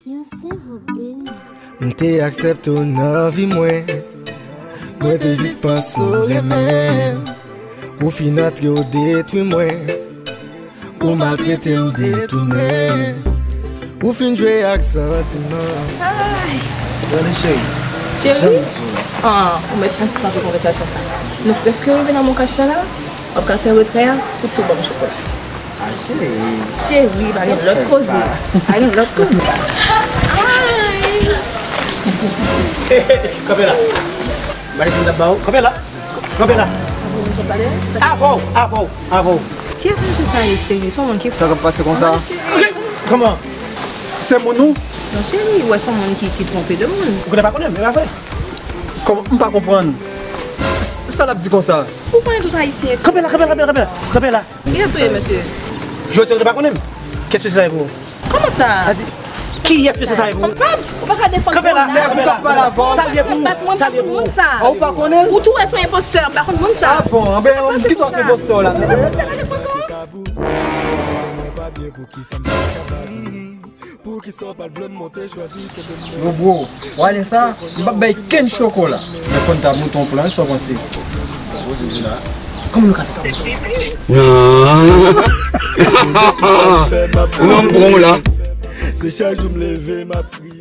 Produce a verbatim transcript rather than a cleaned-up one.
Yon sèvo beni. M te aksepte w nan vi mwen. Mwen te jis panse w renmen m. Ou fin antre, w detwi mwen. Ou maltrete m, detounen. Ou fin jwe ak santiman. Ay! Gade, cheri. Cheri? Ah, ou mèt fè yon ti kanpe konvèsasyon sa. Nou prèske rive nan Mon Cash la la. W ap ka fè retrè a, ou tou ban m chokola. Ah, cheri. Cheri, pa gen lòt koze. Pa gen lòt koze. Ay! Kanpe la. Gade si m t ap ba w. Kanpe la. Kanpe la. Avè w, avè w, avè w. Kiyès mesye sa ye, cheri? Se yon moun ki... Sa k ap pase konsa? Kòman? Se moun ou? Non, cheri, ou wè se yon moun ki, ki twonpe de moun. Ou konnen pa konnen m, e pa vre? Kòman? M pa konprann. S-, s-, sa l ap di konsa? Ou konnen tout Ayisyen se... Kanpe la, kanpe la, kanpe la, kanpe la, kanpe la. Kiyès ou ye, mesye? Jodi a ou te pa konnen m? Kiyès mesye sa ye pou ou? Kòman sa? Kiyès mesye sa ye pou ou? Ou pa ka defann... Kanpe la, kanpe la. Sa l ye pou ou? Sa l ye pou ou? Ou pa konnen l? Ou tou wè se yon enpostè, m pa konn moun sa. Ah bon, anben, m kite w ak enpostè w la. Yo, bro, w ale sa, m p ap bay kenn chokola. Men fòn ta mouton pou la, sa w panse? Kòman nou ka fè sa? Nan. Ou menm pran w la. Se chak jou m leve, m ap priye.